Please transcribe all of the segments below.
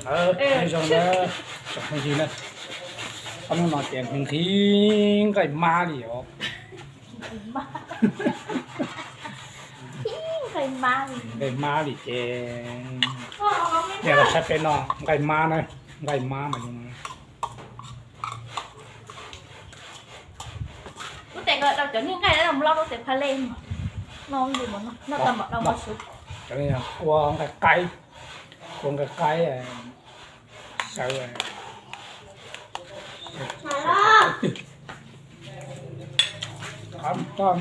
Nyob zoo na, tsoom phooj ywg na, ob hnub no ces nqhis nqhis nqaij mab li os. Nqaij mab li ces, nej los saib peb noj nqaij mab na, nqaij mab mas zoo no. Ua tes ko rau cov niag nqaij no mus loj rau tes pha le no, no, no, no, tau mam dau mas su. Cov niag kua nqaij qaib, kua nqaij qaib, sawv, qab toj,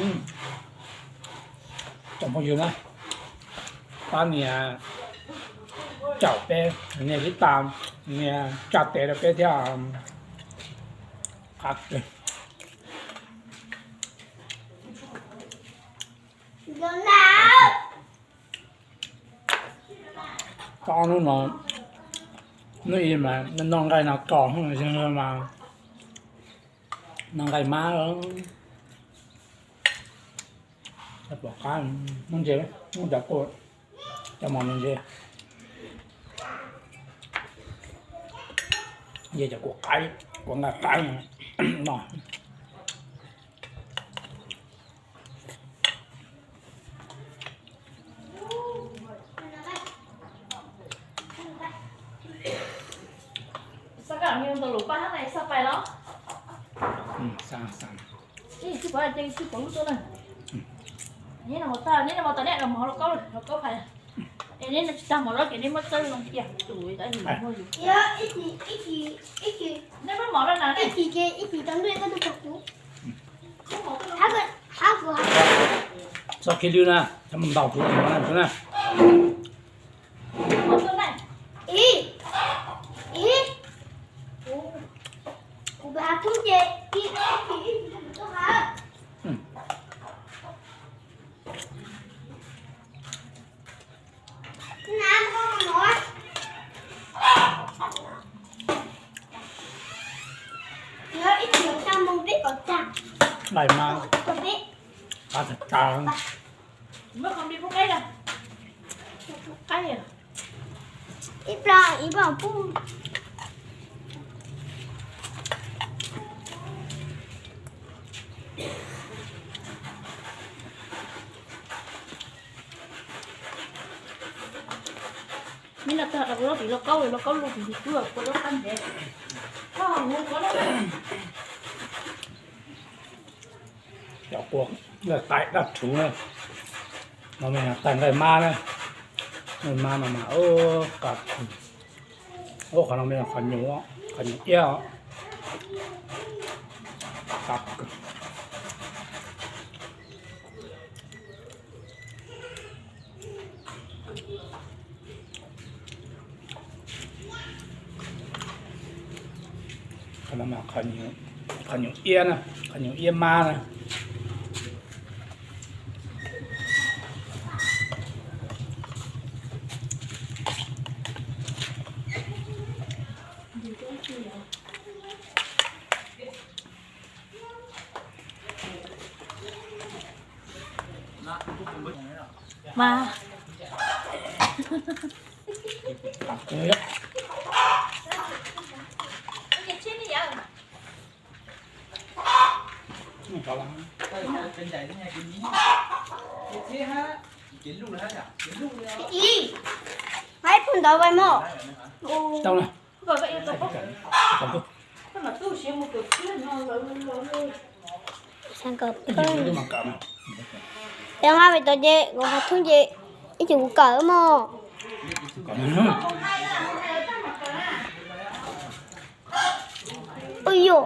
tsoom phooj ywg na, pab nias caum peb, nias tib tas, nias tsa tes rau peb thiab. Qab kawg. Ob hnub no, hnub ib mas noj nqaij no kom mas, noj nqaij mab, pom qab, muab ntses, muab cov kua, cov mos ntses, nce cov kua qaib, kua nqaij qaib no. Xa kaj los me ntau lus paj hab na, xa pais los? Ib tsi pov ces tsi pov lub tuaj na. Neb no mus tag, neb no mus tag, neb los mov hauv lauj kaub, lauj kaub phais. Es neb no tsis tag mov lawm ces neb muab txawb loo cia tus tab sis muaj yus. Neb muab mov rau na, ib tsi ces ib tsi tau ntuj koj tuaj tau kuv. Txhob khib lwb na, txhob mus ntaus kuv tus mov na. Nqaij mab, qab tag tag. Ib plag ib plag pub. Neb no tag rau kuv lub tim lauj kaub, lauj kaub lub tim kuv kua lub qab ntev. Koj mus koj lub. Cov kua nqaij qaib dab rhuv na, no mas yog tais nqaij mab na, nqaij mab no mas, ub, qhov no mas yog qhov nyuam, qhov nyuam iab os. Qhov no mas qhov nyuam iab na, qhov nyuam iab mab na. Mas ib phun ntawd vais mog. Tau na. Xav kom peb nqa pem tod ces kuv qhov thoob ces ib chim kuv kawm mog. Ua yuam.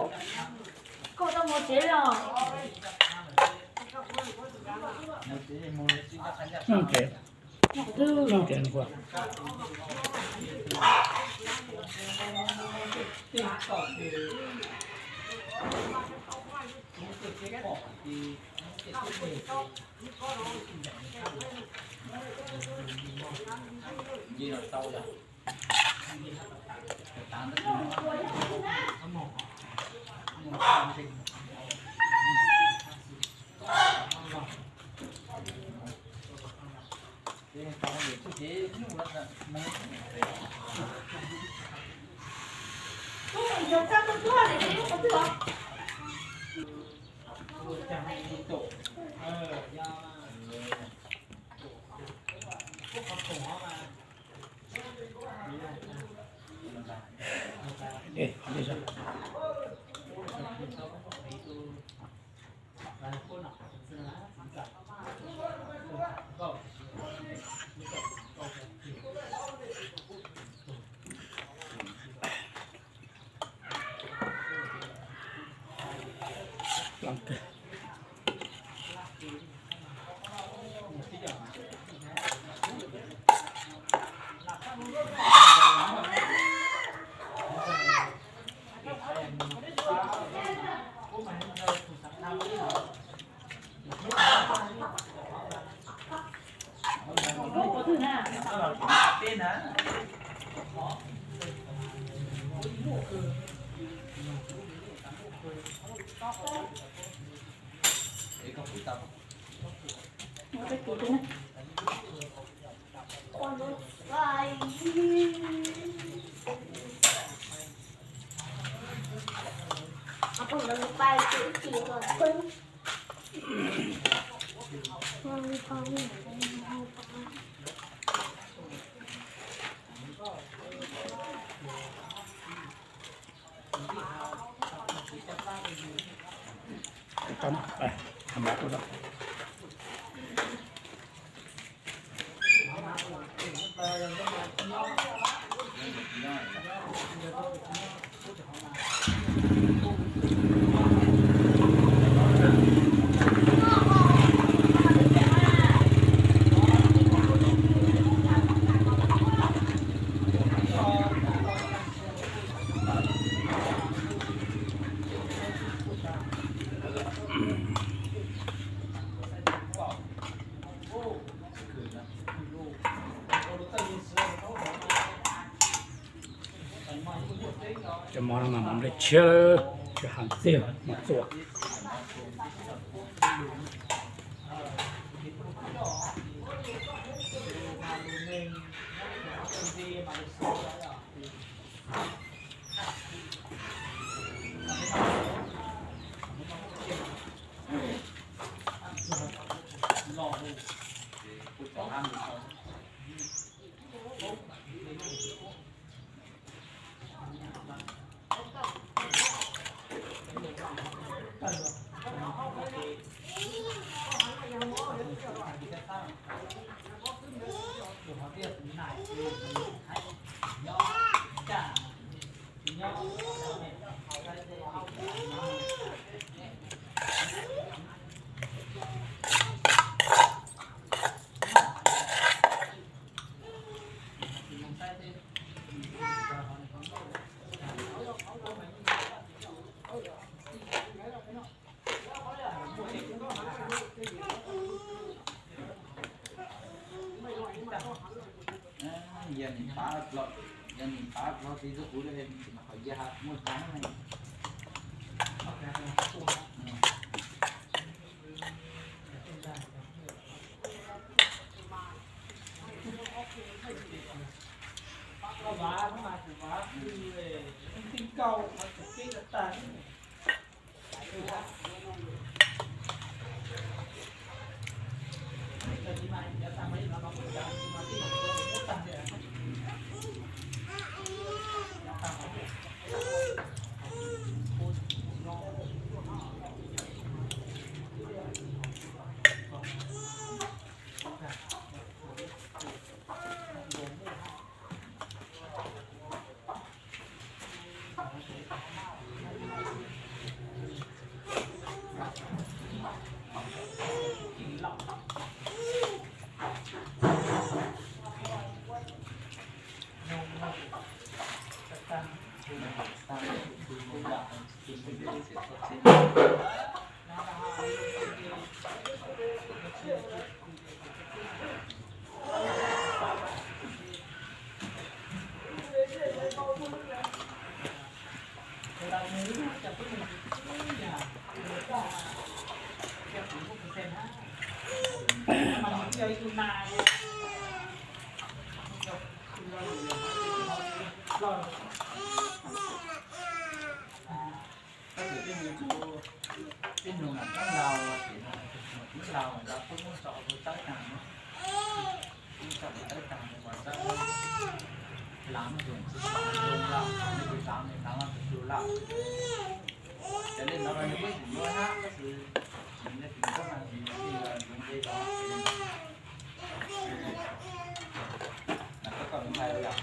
Cov mov no mas mov nplej tshiab, tsis hais tiag, mov txua. Yog nws pab, yog nws pab los txiv txoj kuv li, qhov yog muaj dab ne. Laus mas tub muab tso tus tawb tag no, muab tso tus tawb tag no mas tawb lav no tus tsis zoo lawm, tus lav no lav no tus tus lawm. Cov li no mas nws kuj yim luaj na, tab sis nws nyob tim koj mas nws nyob li los nyob nce los. Mas koj kom ntshai yom.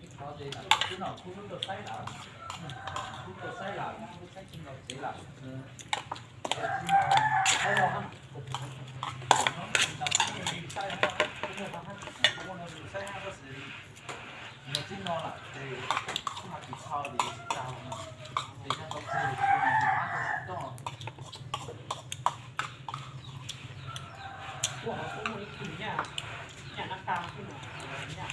Ib qho ces twb no kuj lub rau saib lawm, kuj rau saib lawm, kuj saib tsis nkaus tsev lawm. Saib no, tab sis no txij no lawm ces kuj ho tsis txhob li tsis tau no, ces nyob tau txij kuj no tsis pab tau tsis toj. Kuj ho kuj muaj ib tug nyaj, nyaj nab qa xwb no, nyaj nab qa.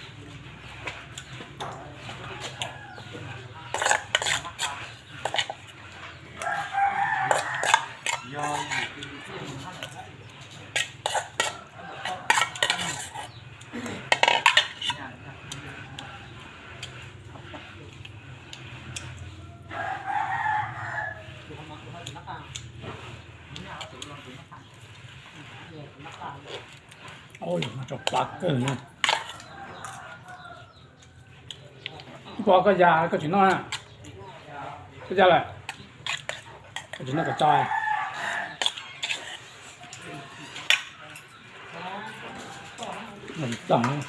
Yog yus tus yus thiaj mus hab lawm. Ua li no tso pab kawg na. Ib puas koj ya koj tsis noj na? Koj ya lawm, koj tsis noj koj tso. Tag. Lub tsaum, lub tsaum.